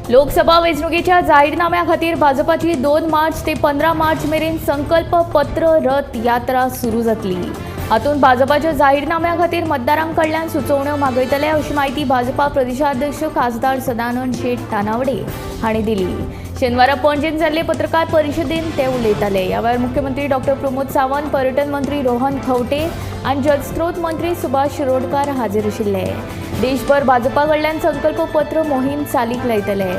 लोकसभा वेंचणुकेच्या जाहीरनाम्या खातीर भाजपाची 2 मार्च ते 15 मार्च मेरेन संकल्प पत्र रथ यात्रा सुरू जातली। हातूंत भाजपाच्या जाहीरनाम्या खातीर मतदारां कडल्यान सुचोवण्यो मागयतले अशी म्हायती भाजपा प्रदेशाध्यक्ष खासदार सदानंद शेट तानावडे हांणी दिली। शेनवारा पणजेंत जाल्ले पत्रकार परिशदेंत ते उलयताले। ह्या वेळार मुख्यमंत्री डॉक्टर प्रमोद सावंत, पर्यटन मंत्री रोहन खंवटे आनी जलस्रोत मंत्री सुभाष शिरोडकार हाजीर आशिल्ले। देशभर भाजपा कडल्यान संकल्प पत्र मोहीम चालीक लायतले।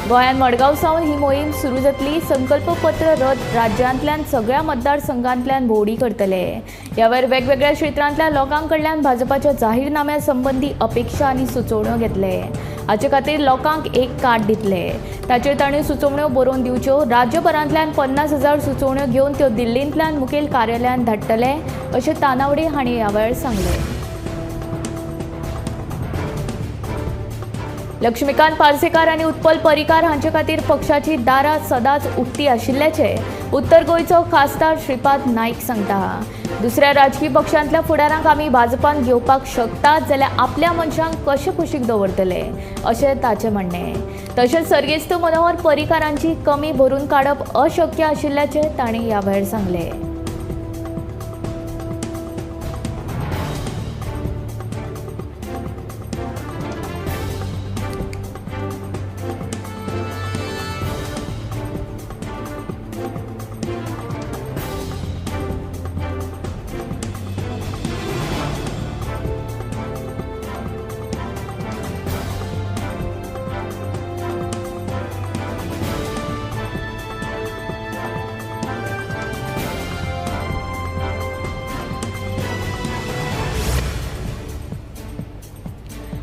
गोंयांत मडगांव सावन ही मोहीम सुरू जातली। संकल्प पत्र रथ राज्यांतल्यान सगळ्या मतदारसंघांतल्यान भोंवडी करतले। ह्या वेळार वेगवेगळ्या क्षेत्रांतल्या लोकां कडल्यान भाजपाच्या जाहीरनाम्या संबंदी अपेक्षा आनी सुचोवण्यो घेतले। हाचे खातीर लोकांक एक कार्ड दितले, ताचेर तांणी सुचोवण्यो बरोवन दिवच्यो। राज्यभरांतल्यान 50,000 सुचोवण्यो घेवन त्यो दिल्लींतल्यान मुखेल कार्यालयांत धाडटले अशें तानावडे हांणी ह्या वेळार सांगलें। लक्ष्मीकांत पार्सेकार आनी उत्पल पर्रीकार हांचे खातीर पक्षाची दारां सदांच उक्ती आशिल्ल्याचें उत्तर गोंयचो खासदार श्रीपाद नायक सांगता। दुसऱ्या राजकीय पक्षांतल्या फुडारांक आमी भाजपान घेवपाक शकतात जाल्यार आपल्या मनशांक कशें कुशीक दवरतले अशें ताचें म्हणणें। तशेंच सर्गेस्त मनोहर पर्रीकारांची कमी भरून काडप अशक्य आशिल्ल्याचें तांणी ह्या वेळार सांगलें।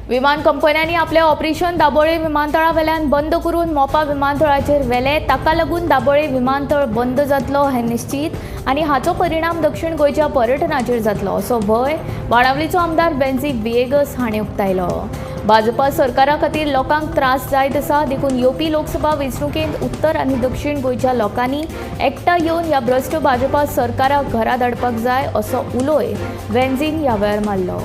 विमान कंपन्यांनी आपले ऑपरेशन दाबोळे विमानतळावेल्यान बंद करून मोपा विमानतळाचेर व्हेले। ताका लागून दाबोळे विमानतळ बंद जातलो हें निश्चीत आनी हाचो परिणाम दक्षिण गोंयच्या पर्यटनाचेर जातलो असो भंय बाणावलीचो आमदार बेन्झी व्हिएगस हाणें उक्तायलो। भाजपा सरकारा खातीर लोकांक त्रास जायत आसा, देखून येवपी लोकसभा वेंचणुकेंत उत्तर आनी दक्षिण गोंयच्या लोकांनी एकठांय येवन ह्या भ्रश्ट भाजपा सरकाराक घरा धाडपाक जाय असो उलोय वेन्झीन ह्या वेळार मारलो।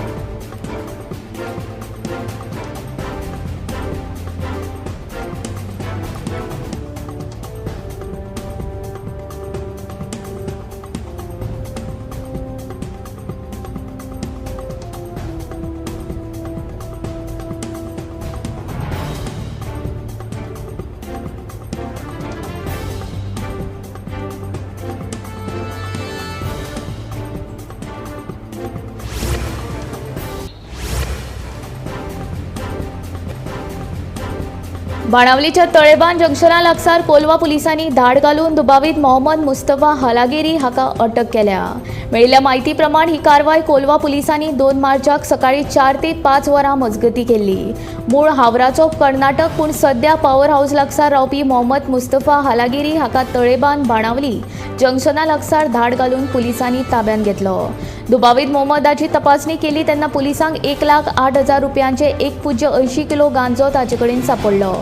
बाणावलीच्या तळेबान जंक्शना लागसार कोलवा पुलिसांनी धाड घालून दुबावीत मोहम्मद मुस्तफा हलागेरी हाका अटक केल्या। मेळिल्ल्या म्हायती प्रमाण ही कारवाय कोलवा पुलिसांनी 2 मार्चाक सकाळी 4 ते 5 वरां मजगती केल्ली। मूळ हावराचो कर्नाटक पूण सद्या पॉवर हाऊस लागसार रावपी मोहम्मद मुस्तफा हलागेरी हाका तळेबान बाणावली जंक्शना लागसार धाड घालून पुलिसांनी ताब्यांत घेतलो। दुबावीत मोहम्मदाची तपासणी केली तेन्ना पुलिसांक 1,08,000 रुपयांचे 1.80 किलो गांजो ताचे कडेन सापडलो।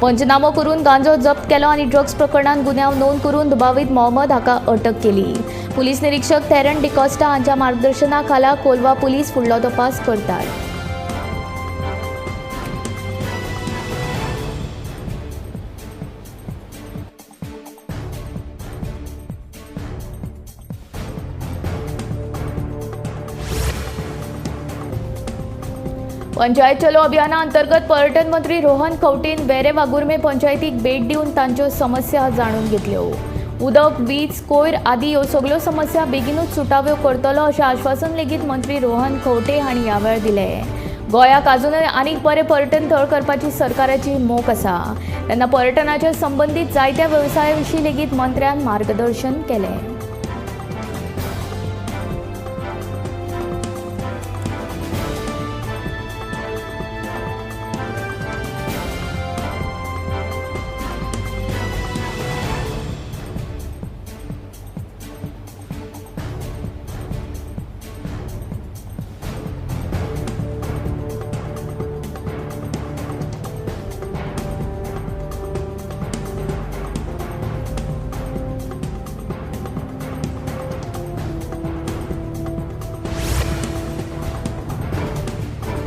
पंचनामो करून गांजो जप्त केलो आनी ड्रग्स प्रकरणांत गुन्यांव नोंद करून दुबावीत मोहम्मद हाका अटक केली। पुलीस निरीक्षक थेरन डिकॉस्टा हांच्या मार्गदर्शना खाला कोलवा पुलीस फुडलो तपास करतात। पंचायत चलो अभियाना अंतर्गत पर्यटन मंत्री रोहन खंवटेन वेरे वागुर्मे पंचायतीक भेट दिवन तांच्यो समस्या जाणून घेतल्यो। उदक, वीज, कोयर आदी ह्यो सगळ्यो समस्या बेगीनूच सुटाव्यो करतलो अशें आश्वासन लेगीत मंत्री रोहन खंवटे हांणी ह्या वेळार दिलें। गोंयाक आजूनय आनीक बरें पर्यटन थळ करपाची सरकाराची मोख आसा। तेन्ना पर्यटनाच्या संबंदीत जायत्या वेवसाया विशीं लेगीत मंत्र्यान मार्गदर्शन केलें।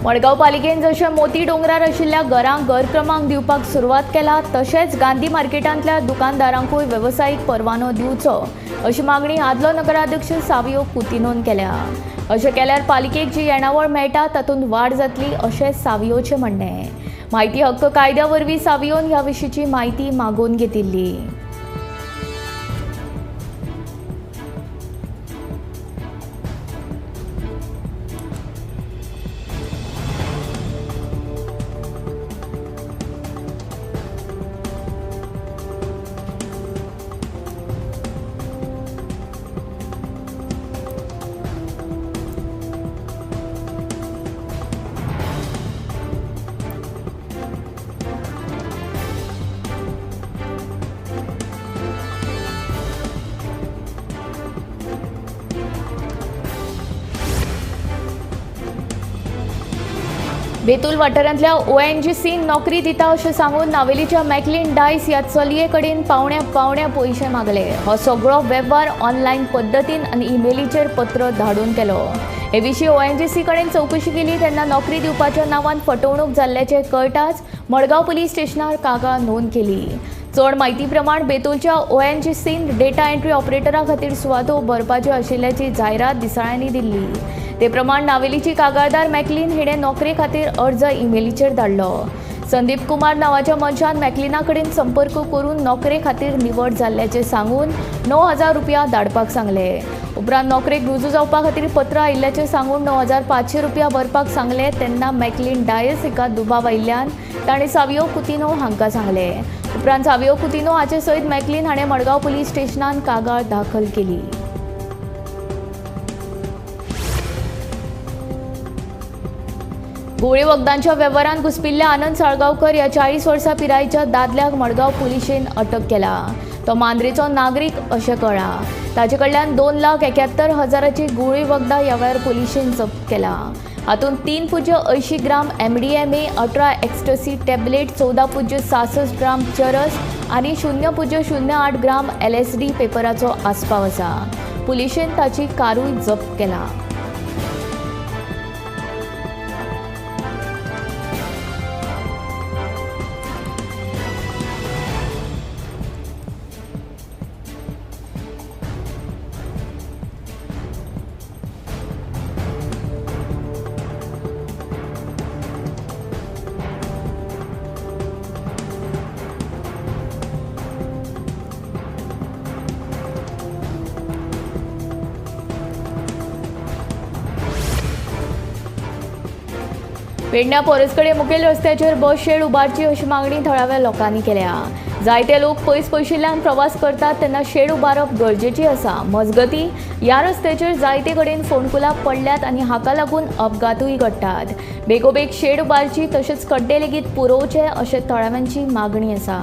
मडगांव पालिकेन जशें मोती डोंगरार आशिल्ल्या घरांक घर क्रमांक दिवपाक सुरवात केला, तशेंच गांधी मार्केटांतल्या दुकानदारांकूय वेवसायीक परवानो दिवचो अशी मागणी आदलो नगराध्यक्ष सावियो कुतिनोन केल्या. अशें केल्यार पालिकेक जी येणावळ मेळटा तातूंत वाड जातली अशें सावियोचें म्हणणें. माहिती हक्क कायद्या वरवीं सावियोन ह्या विशींची माहिती मागोवन घेतिल्ली. बेतूल वाठारांतल्या ओएनजीसीन नोकरी दिता अशें सांगून नावेलीच्या मॅकलीन डायस ह्या चलये कडेन पावण्या पावण्या पयशे मागले. हो सगळो वेव्हार ऑनलायन पद्दतीन आनी इमेलीचेर पत्र धाडून केलो. हे विशीं ओएनजीसी कडेन चवकशी केली तेन्ना नोकरी दिवपाच्या नांवान फटवणूक जाल्ल्याचें कळटाच मडगांव पुलीस स्टेशनार कागाळ नोंद केली. चड म्हायती प्रमाण बेतूलच्या ओएनजीसीन डेटा एंट्री ऑपरेटरा खातीर सुवातो भरपाच्यो आशिल्ल्याची जायरात दिसाळ्यांनी दिल्ली. ते प्रमाण नावेलीची कागाळदार मॅकलीन हिणें नोकरे खातीर अर्ज इमेलीचेर धाडलो. संदीप कुमार नांवाच्या मनशान मॅकलिना कडेन संपर्क करून नोकरे खातीर निवड जाल्ल्याचें सांगून 9,000 रुपया धाडपाक सांगले. उपरांत नोकरेक रुजू जावपा खातीर पत्र आयिल्ल्याचें सांगून 9,500 रुपया भरपाक सांगले. तेन्ना मॅकलीन डायस हिका दुबाव आयिल्ल्यान ताणें सावियो कुतिनो हांकां सांगले. उपरांत सावियो कुतिनो हाचे सयत मॅकलीन हाणें मडगांव पुलीस स्टेशनान कागाळ दाखल केली. गोळी वखदांच्या वेव्हारांत घुसपिल्ल्या आनंद साळगांवकर ह्या 40 वर्सां पिरायेच्या दादल्याक मडगांव पुलिशेन अटक केला. तो मांद्रेचो नागरीक अशें कळ्ळां. ताचे कडल्यान 2,71,000 गुळी वखदां ह्या वेळार पुलिशेन जप्त केला. हातूंत 3.80 ग्राम MDMA, 18 ecstasy tablet, 14.66 ग्राम चरस आनी 0.08 ग्राम LSD पेपराचो आस्पाव आसा. पुलिशेन ताची कारूय जप्त केला. पेडण्या पोरसकडे मुखेल रस्त्याचेर बस शेड उबारची अशी मागणी थळाव्या लोकांनी केल्या. जायते लोक पयस पयशिल्ल्यान प्रवास करतात तेन्ना शेड उबारप गरजेची आसा. मजगती ह्या रस्त्याचेर जायते कडेन फोंडकुलां पडल्यात आनी हाका लागून अपघातूय घडटात. बेगोबेग शेड उबारची तशेंच खड्डे लेगीत पुरोवचे अशें थळाव्यांची मागणी आसा.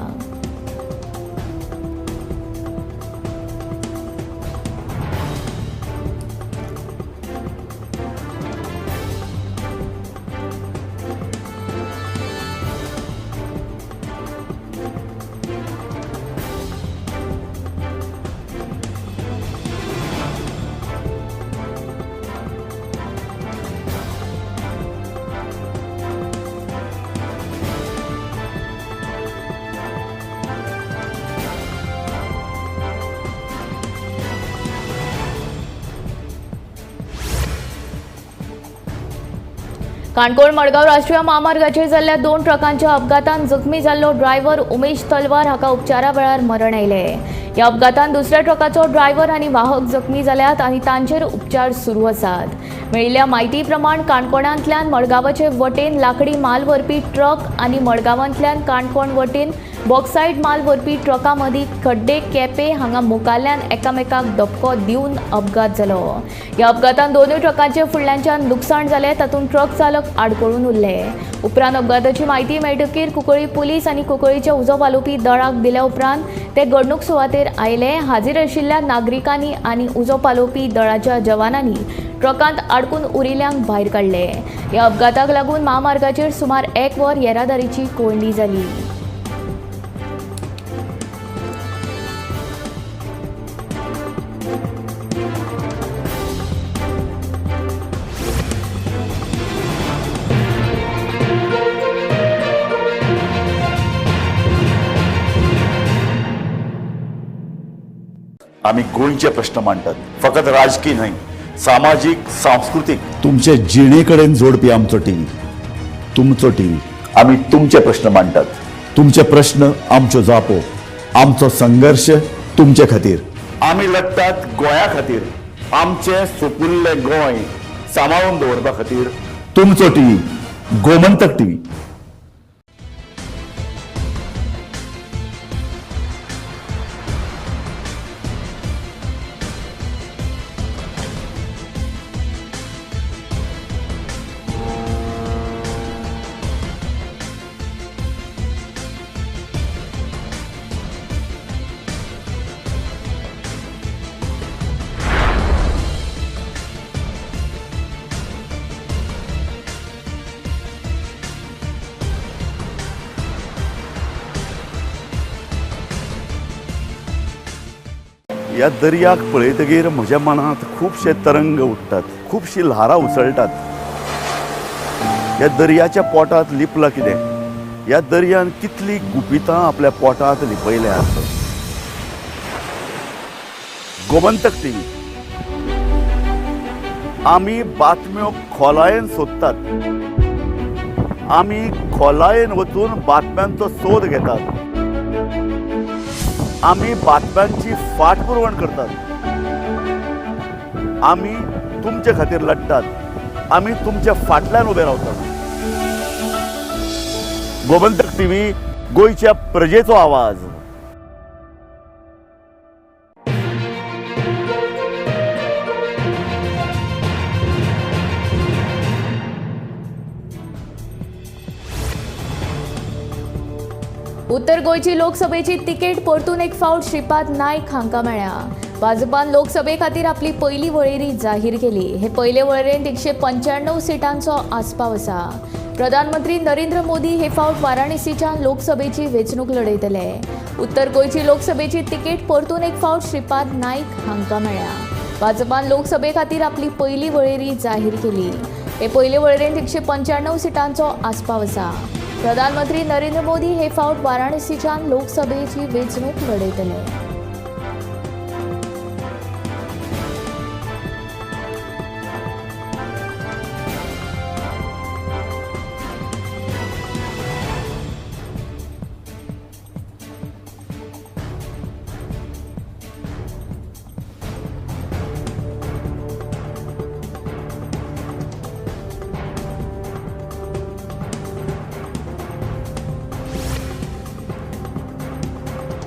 काणकोण मडगांव राष्ट्रीय म्हामार्गाचेर जाल्ल्या 2 ट्रकांच्या अपघातान जखमी जाल्लो ड्रायव्हर उमेश तलवार हाका उपचारा वेळार मरण आयलें. ह्या अपघातान दुसऱ्या ट्रकाचो ड्रायव्हर आनी वाहक जखमी जाल्यात आनी तांचेर उपचार सुरू आसात. मेळिल्ल्या म्हायती प्रमाण काणकोणांतल्यान मडगांवाचे वटेन लाकडी माल व्हरपी ट्रक आनी मडगांवांतल्यान काणकोण वटेन बॉक्सायड माल व्हरपी ट्रकां मदीं खड्डे केपे हांगा मुखाल्ल्यान एकामेकाक धपको दिवन अपघात जालो. ह्या अपघातान दोनूय ट्रकांचे फुडल्यांच्यान लुकसाण जालें. तातूंत ट्रक चालक आडकळून उरले. उपरांत अपघाताची म्हायती मेळटकीर कुंकळी पुलीस आनी कुंकळीच्या उजो पालोवपी दळाक दिल्या उपरांत ते घडणूक सुवातेर आयले. हाजीर आशिल्ल्या नागरिकांनी आनी उजो पालोवपी दळाच्या जवानांनी ट्रकांत आडकून उरिल्ल्यांक भायर काडले. ह्या अपघाताक लागून म्हामार्गाचेर सुमार 1 वर येरादारीची कोंयडी जाली. आमी गोंयचे प्रश्न मांडटात, फकत राजकीय न्हय, सामाजीक, सांस्कृतीक, तुमचे जिणे कडेन जोडपी आमचो टीव्ही, तुमचो टीव्ही। आमी तुमचे प्रश्न मांडटात, तुमचे प्रश्न आमच्यो जापो, आमचो संघर्ष तुमचे खातीर। आमी लढटात गोंया खातीर, आमचें सुपुल्लें गोंय सांबाळून दवरपा खातीर। तुमचो टीव्ही, गोमंतक टीव्ही। ह्या दर्याक पळयतगीर म्हज्या मनांत खुबशे तरंग उठ्ठात, खुबशी ल्हारां उसळटात। ह्या दर्याच्या पोटांत लिपलां कितें? ह्या दर्यान कितली गुपितां आपल्या पोटांत लिपयल्यात। गोमंतक टीव्ही, आमी बातम्यो खोलायेन सोदतात, आमी खोलायेन वचून बातम्यांचो सोद घेतात, आमी बातम्यांची फाटपुरवण करतात, आमी तुमचे खातीर लढटात, आमी तुमच्या फाटल्यान उबे रावतात। गोमंतक टीव्ही, गोंयच्या प्रजेचो आवाज। उत्तर गोंयची लोकसभेची तिकेट परतून एक फावट श्रीपाद नायक हांकां मेळ्ळ्या। भाजपान लोकसभे खातीर आपली पयली वळेरी जाहीर केली। हे पयले वळेरेंत 195 सिटांचो आस्पाव आसा। प्रधानमंत्री नरेंद्र मोदी हे फावट वाराणसीच्यान लोकसभेची वेंचणूक लढयतले। उत्तर गोंयची लोकसभेची तिकेट परतून एक फावट श्रीपाद नायक हांकां मेळ्ळ्या। भाजपान लोकसभे खातीर आपली पयली वळेरी जाहीर केली। हे पयले वळेरेंत 195 सिटांचो आस्पाव आसा। प्रधानमंत्री नरेंद्र मोदी हे फावट वाराणसीच्यान लोकसभेची वेंचणूक लढयतले।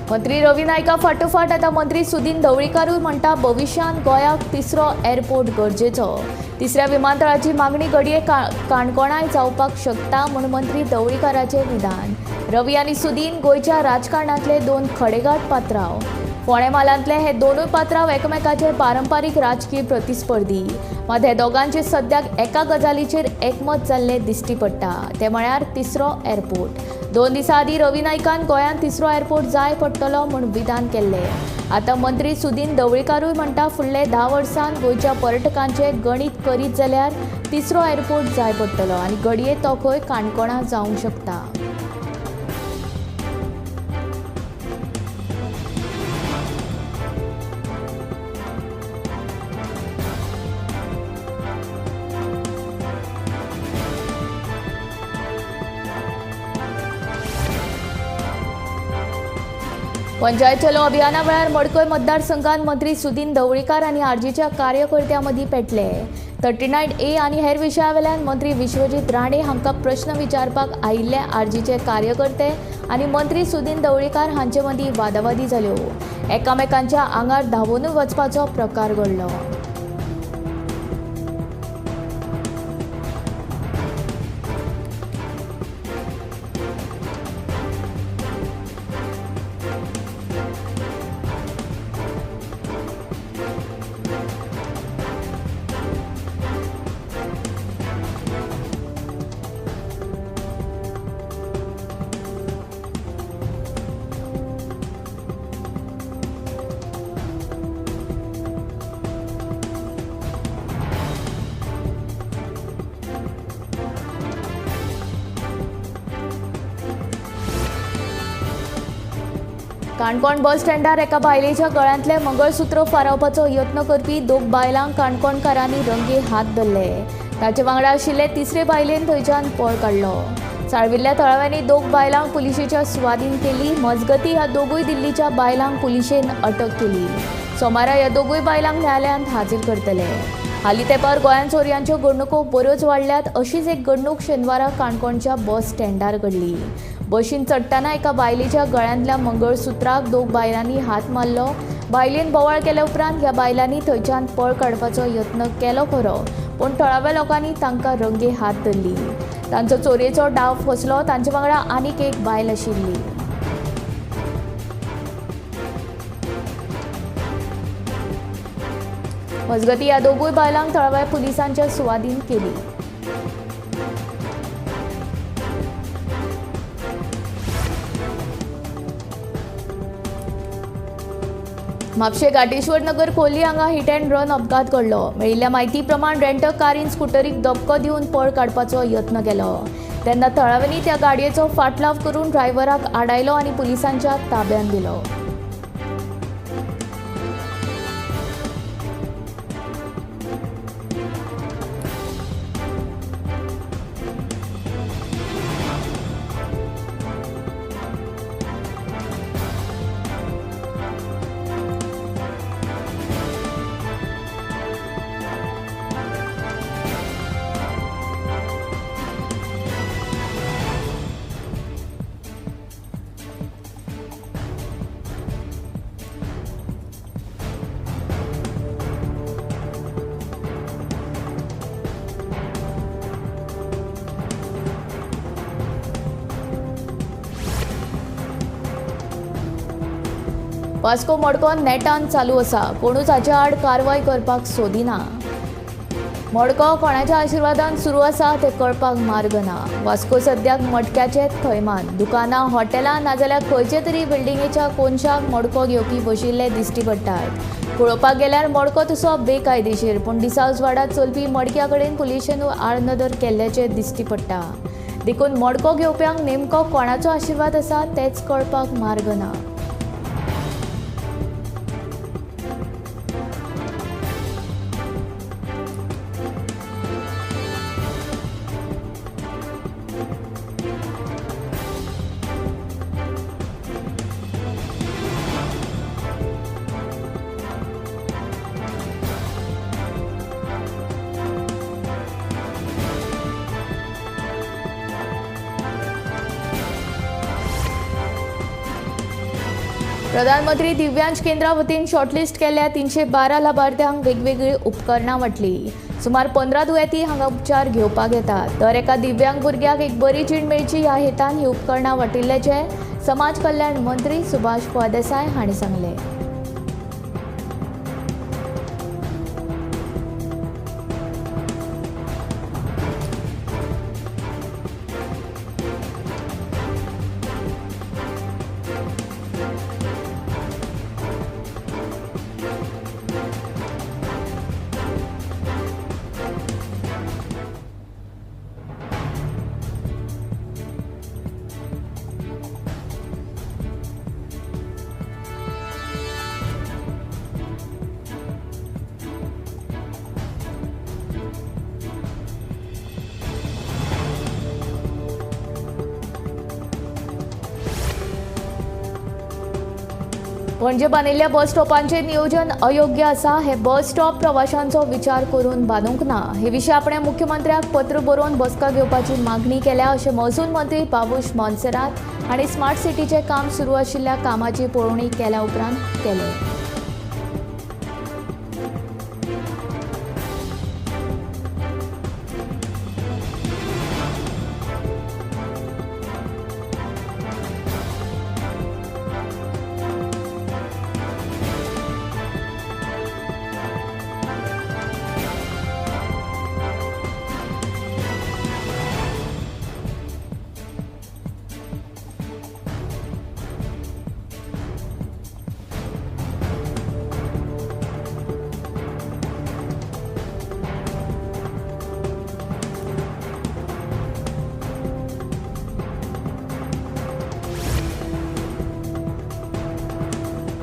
मंत्री रवी नायका फाटोफाट आतां मंत्री सुदिन ढवळीकारूय म्हणटा भविष्यांत गोंयाक तिसरो एअरपोर्ट गरजेचो। तिसऱ्या विमानतळाची मागणी घडये काणकोणाय जावपाक शकता म्हूण मंत्री ढवळीकाराचें विधान। रवी आनी सुदिन गोंयच्या राजकारणांतले दोन खडेगांठ पात्रांव। फोंडें म्हालांतले हे दोनूय पात्रांव एकमेकाचे पारंपारीक राजकीय प्रतिस्पर्धी। मात हे दोगांचे सद्याक एका गजालीचेर एकमत जाल्लें दिश्टी पडटा, तें म्हळ्यार तिसरो एअरपोर्ट। 2 दिसां आदीं रवी नायकान गोंयांत तिसरो एअरपोर्ट जाय पडटलो म्हूण विधान केल्लें। आतां मंत्री सुदिन ढवळीकारूय म्हणटा फुडले 10 वर्सांत गोंयच्या पर्यटकांचें गणीत करीत जाल्यार तिसरो एअरपोर्ट जाय पडटलो आनी घडये तो खंय काणकोणा जावंक शकता। पंचायत चलो अभियाना वेळार मडकय मतदारसंघात मंत्री सुदिन ढवळीकार आनी आरजीच्या कार्यकर्त्यां मदीं पेटले। 39A आनी हेर विशया वेल्यान मंत्री विश्वजीत राणे हांकां प्रश्न विचारपाक आयिल्ले आरजीचे कार्यकर्ते आनी मंत्री सुदिन ढवळीकार हांचे मदीं वादावादी जाल्यो। एकामेकांच्या आंगार धांवूनय वचपाचो प्रकार घडलो। काणकोण बस स्टँडार एका बायलेच्या गळ्यांतलें मंगळसूत्र फारावपाचो यत्न करपी दोग बायलांक काणकोणकारांनी रंगे हात धरले. ताचे वांगडा आशिल्ले तिसरे बायलेन थंयच्यान पळ काडलो. साळविल्ल्या थळाव्यांनी दोग बायलांक पुलिशेच्या सुवादीन केली. मजगती ह्या दोगूय दिल्लीच्या बायलांक पुलिशेन अटक केली. सोमारा ह्या दोगूय बायलांक न्यायालयांत हाजीर करतले. हालीं तेंपार गोंयांत चोरयांच्यो घडणुको बऱ्योच वाडल्यात. अशीच एक घडणूक शेनवारा काणकोणच्या बस स्टँडार घडली. बशीन चडटना एका बायलेच्या गळ्यांतल्या मंगळसूत्राक दोग बायलांनी हात मारलो. बायलेन बोवाळ केल्या उपरांत ह्या बायलांनी थंयच्यान पळ काडपाचो यत्न केलो खरो, पूण थळाव्या लोकांनी तांकां रंगे हात धरली. तांचो चोरयेचो डाव फसलो. तांचे वांगडा आनीक एक बायल आशिल्ली. मजगती ह्या दोगूय बायलांक थळाव्या पुलिसांच्या सुवादीन केली. म्हापशें घाटेश्वर नगर खोर्ली हांगा हिट अँड रन अपघात घडलो. मेळिल्ल्या म्हायती प्रमाण रेंटर कारीन स्कुटरीक धपको दिवन पळ काडपाचो यत्न केलो. तेन्ना थळाव्यांनी त्या गाडयेचो फाटलाव करून ड्रायव्हराक आडायलो आनी पुलिसांच्या ताब्यांत दिलो. वास्को मडको नेटान चालू आसा. कोणूच हाचे आड कारवाय करपाक सोदिना. मडको कोणाच्या आशिर्वादान सुरू आसा तें कळपाक मार्ग ना. वास्को सद्याक मडक्याचे थैमान. दुकानां, हॉटेलां नाजाल्यार खंयचे तरी बिल्डिंगेच्या कोनशाक मडको घेवपी बशिल्ले दिश्टी पडटात. पळोवपाक गेल्यार मडको तसो बेकायदेशीर, पूण दिसा उजवाडात चलपी मडक्या कडेन पुलिशेन आडनदर केल्ल्याचें दिश्टी पडटा. देखून मडको घेवप्यांक नेमको कोणाचो आशिर्वाद आसा तेंच कळपाक मार्ग ना. प्रधानमंत्री दिव्यांग केंद्रा वतीन शॉर्टलिस्ट केल्ल्या 312 लाभार्थ्यांक वेगवेगळीं उपकरणां वांटली. सुमार 15 दुयेंती हांगा उपचार घेवपाक येतात. दर एका दिव्यांग भुरग्याक एक बरी जीण मेळची ह्या हेतान ही उपकरणां वांटिल्ल्याचें समाज कल्याण मंत्री सुभाष फळदेसाय हांणी सांगलें. पणजे बांदिल्ल्या बस स्टॉपांचें नियोजन अयोग्य आसा. हे बस स्टॉप प्रवाशांचो विचार करून बांदूंक ना. हे विशीं आपणें मुख्यमंत्र्याक पत्र बरोवन बसका घेवपाची मागणी केल्या अशें महसूल मंत्री बाबूश मोन्सेरात हांणी स्मार्ट सिटीचें काम सुरू आशिल्ल्या कामाची पळोवणी केल्या उपरांत केलें.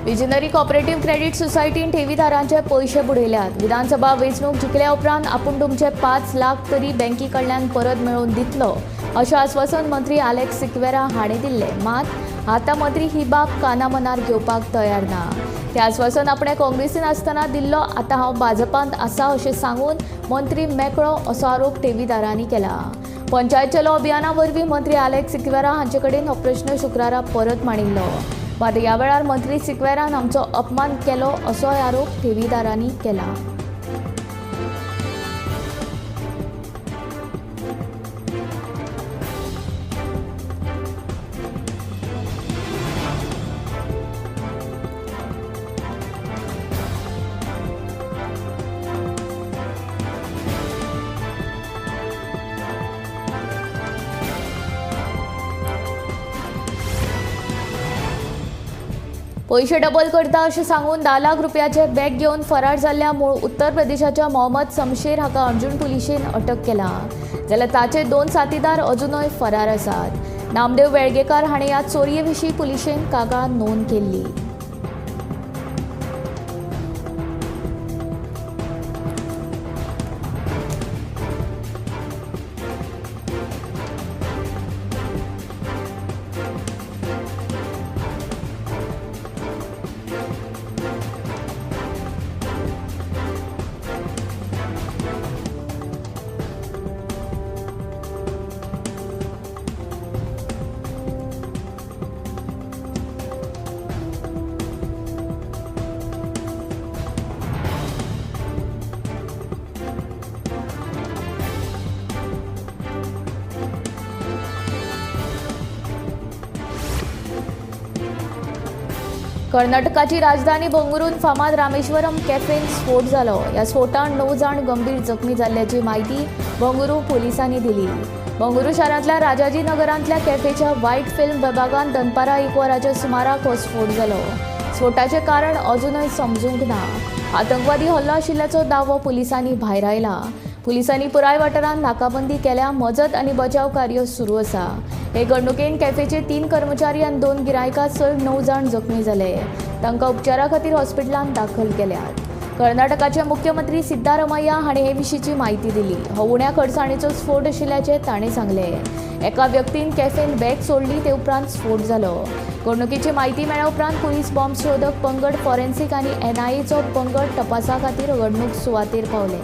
विजनरी कॉपरेटिव्ह क्रेडिट सोसायटीन ठेवीदारांचे पयशे बुडयल्यात. विधानसभा वेंचणूक जिखल्या उपरांत आपूण तुमचे 5 लाख तरी बँकी कडल्यान परत मेळोवन दितलो अशें आस्वासन मंत्री आलेक्स सिक्वेरा हाणें दिल्लें. मात आतां मंत्री ही बाब कानामनार घेवपाक तयार ना. तें आस्वासन आपणें काँग्रेसीन आसतना दिल्लो, आतां हांव भाजपांत आसा अशें सांगून मंत्री मेकळो असो आरोप ठेवीदारांनी केला. पंचायत चलो अभियाना वरवीं मंत्री आलेक्स सिक्वेरा हांचे कडेन हो प्रश्न शुक्रारा परत मांडिल्लो. मात ह्या वेळार मंत्री सिक्वेरान आमचो अपमान केलो असोय आरोप ठेवीदारांनी केला. पयशे डबल करता अशें सांगून 10 लाख रुपयाचे बॅग घेवन फरार जाल्ल्या मूळ उत्तर प्रदेशाच्या मोहम्मद समशेर हाका अंजुण पुलिशेन अटक केला. जाल्यार ताचे 2 साथीदार अजुनय फरार आसात. नामदेव वेळगेकार हाणें ह्या चोरये विशीं पुलिशेन कागाळ नोंद केल्ली. कर्नाटकाची राजधानी बंगळुरून फामाद रामेश्वरम कॅफेन स्फोट जालो. ह्या स्फोटान 9 जाण गंभीर जखमी जाल्ल्याची म्हायती बंगळुरू पोलिसांनी दिली. बंगळुरू शारांतल्या राजाजी नगरांतल्या कॅफेच्या व्हायट फिल्म विभागान दनपारां 1 वराच्या सुमाराक हो स्फोट जालो. स्फोटाचें कारण अजुनय समजूंक ना. आतंकवादी हल्लो आशिल्ल्याचो दावो पुलिसांनी भायरायला. पुलिसांनी पुराय वाठारांत नाकाबंदी केल्या. मजत आनी बचाव कार्य सुरू आसा. हे घडणुकेन कॅफेचे 3 कर्मचारी आनी 2 गिरायकां सयत 9 जाण जखमी जाले. तांकां उपचारा खातीर हॉस्पिटलांत दाखल केल्यात. कर्नाटकाचे मुख्यमंत्री सिद्धारमय्या हाणें हे विशींची म्हायती दिली. हो उण्या खर्चाणेचो स्फोट आशिल्ल्याचें ताणें सांगलें. एका व्यक्तीन कॅफेन बॅग सोडली ते उपरांत स्फोट जालो. घडणुकेची म्हायती मेळ्ळ्या उपरांत पुलीस बॉम्ब शोधक पंगड, फॉरेन्सिक आनी एनआयएचो पंगड तपासा खातीर घडणूक सुवातेर पावले.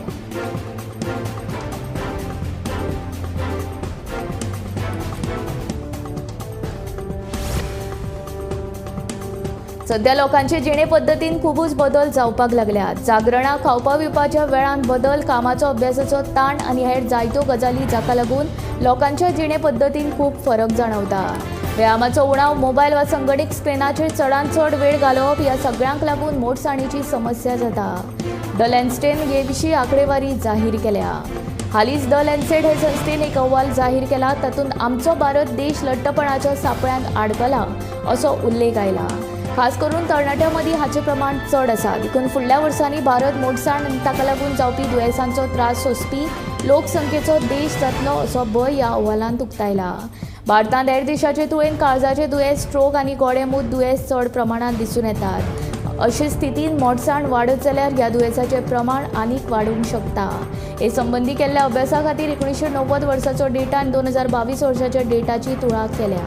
सध्या लोकांचे जिणे पद्दतीन खुबूच बदल जावपाक लागल्यात. जागरणां, खावपा पिवपाच्या वेळान बदल, कामाचो अभ्यासाचो ताण आनी हेर जायत्यो गजाली जाका लागून लोकांच्या जिणे पद्दतीन खूब फरक जाणवता. व्यायामाचो उणाव, मोबायल वा संगणक स्क्रिनाचेर चडांत चड वेळ घालोवप ह्या सगळ्यांक लागून मोटसाणीची समस्या जाता. The लॅन्सेट हे विशीं आंकडेवारी जाहीर केल्या. हालींच the Lancet हे संस्थेन एक अहवाल जाहीर केला. तातूंत आमचो भारत देश लठ्ठपणाच्या सापळ्यांत आडकला असो उल्लेख आयला. खास करून तरणाट्यां मदीं हाचें प्रमाण चड आसा. देखून फुडल्या वर्सांनी भारत मोटसाण आनी ताका लागून जावपी दुयेंसांचो त्रास सोंसपी लोकसंख्येचो देश जातलो असो भंय ह्या अहवालांत उक्तायला. भारतांत हेर देशाचे तुळेन काळजाचे दुयेंस, स्ट्रोक आनी गोडेंमूत दुयेंस चड प्रमाणांत दिसून येतात. अशे स्थितीन मोटसाण वाडत जाल्यार ह्या दुयेंसाचें प्रमाण आनीक वाडूंक शकता. हे संबंदी केल्ल्या अभ्यासा खातीर 1990 वर्साचो डेटा आनी 2022 वर्साच्या डेटाची तुळा केल्या.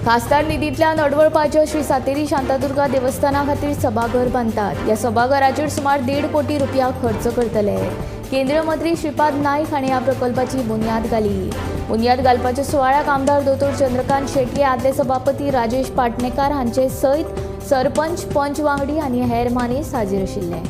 खासदार निधींतल्यान अडवळपाच्या श्री सातेरी शांतादुर्गा देवस्थाना खातीर सभाघर बांदतात. ह्या सभाघराचेर सुमार 1.5 कोटी रुपया खर्च करतले. केंद्रीय मंत्री श्रीपाद नायक हांणी ह्या प्रकल्पाची बुन्याद घाली. बुन्याद घालपाच्या सुवाळ्याक आमदार दोतोर चंद्रकांत शेटये, आदले सभापती राजेश पाटणेकार हांचे सयत सरपंच, पंच वांगडी आनी हेर मानेस्त हाजीर आशिल्ले.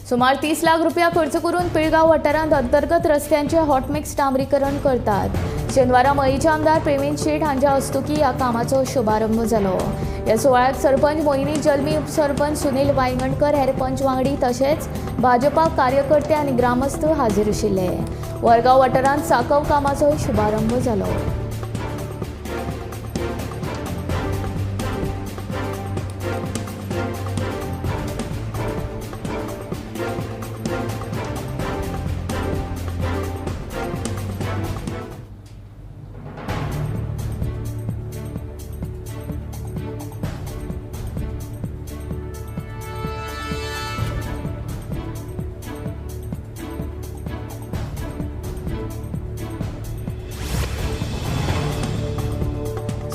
सुमार 30 लाख रुपया खर्च करून पिळगांव वाठारांत अंतर्गत रस्त्यांचे हॉटमिक्स डांबरीकरण करतात. शेनवारा मयेचे आमदार प्रेमेंद्र शेट हांच्या हस्तुकी ह्या कामाचो शुभारंभ जालो. ह्या सुवाळ्याक सरपंच मोहिनी जल्मी, उपसरपंच सुनील वायंगणकर, हेर पंच वांगडी तशेंच भाजपा कार्यकर्ते आनी ग्रामस्थ हाजीर आशिल्ले. वरगांव वाठारांत साकव कामाचोय शुभारंभ जालो.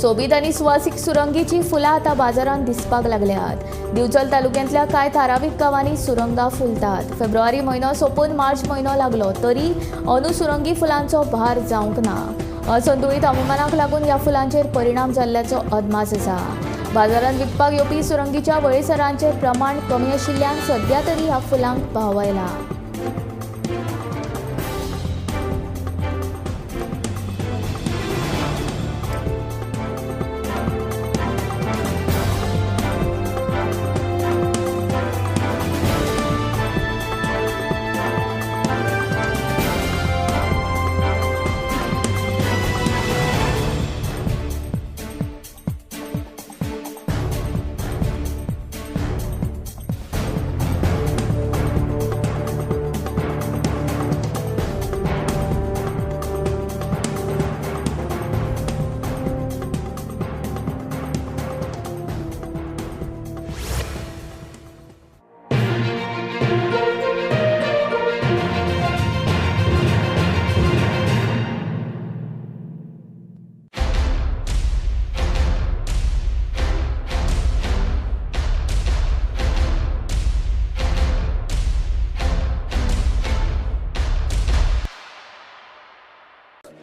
सोबीत आनी सुवासीक सुरंगीची फुलां आतां बाजारांत दिसपाक लागल्यात. दिवचल तालुक्यांतल्या कांय थारावीक गांवांनी सुरंगां फुलतात. फेब्रुवारी म्हयनो सोंपून मार्च म्हयनो लागलो तरी अंदू सुरंगी फुलांचो भार जावंक ना. असंतुळीत हवामानाक लागून ह्या फुलांचेर परिणाम जाल्ल्याचो अदमास आसा. बाजारांत विकपाक येवपी सुरंगीच्या वळेसरांचें प्रमाण कमी आशिल्ल्यान सद्या तरी ह्या फुलांक भाव आयला.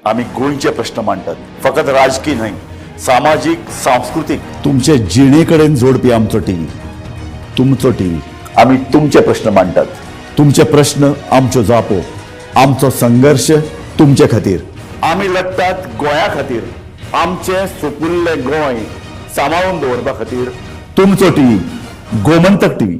आमी गोंयचे प्रश्न मांडटात, फकत राजकी न्हय, सामाजीक, सांस्कृतीक, तुमचे जिणे कडेन जोडपी आमचो टीव्ही, तुमचो टीव्ही. आमी तुमचे प्रश्न मांडटात, तुमचे प्रश्न आमच्यो जापो, आमचो संघर्श तुमचे खातीर. आमी लढटात गोंया खातीर, आमचें सुपुल्लें गोंय सांबाळून दवरपा खातीर. तुमचो टीव्ही, गोमंतक टीव्ही.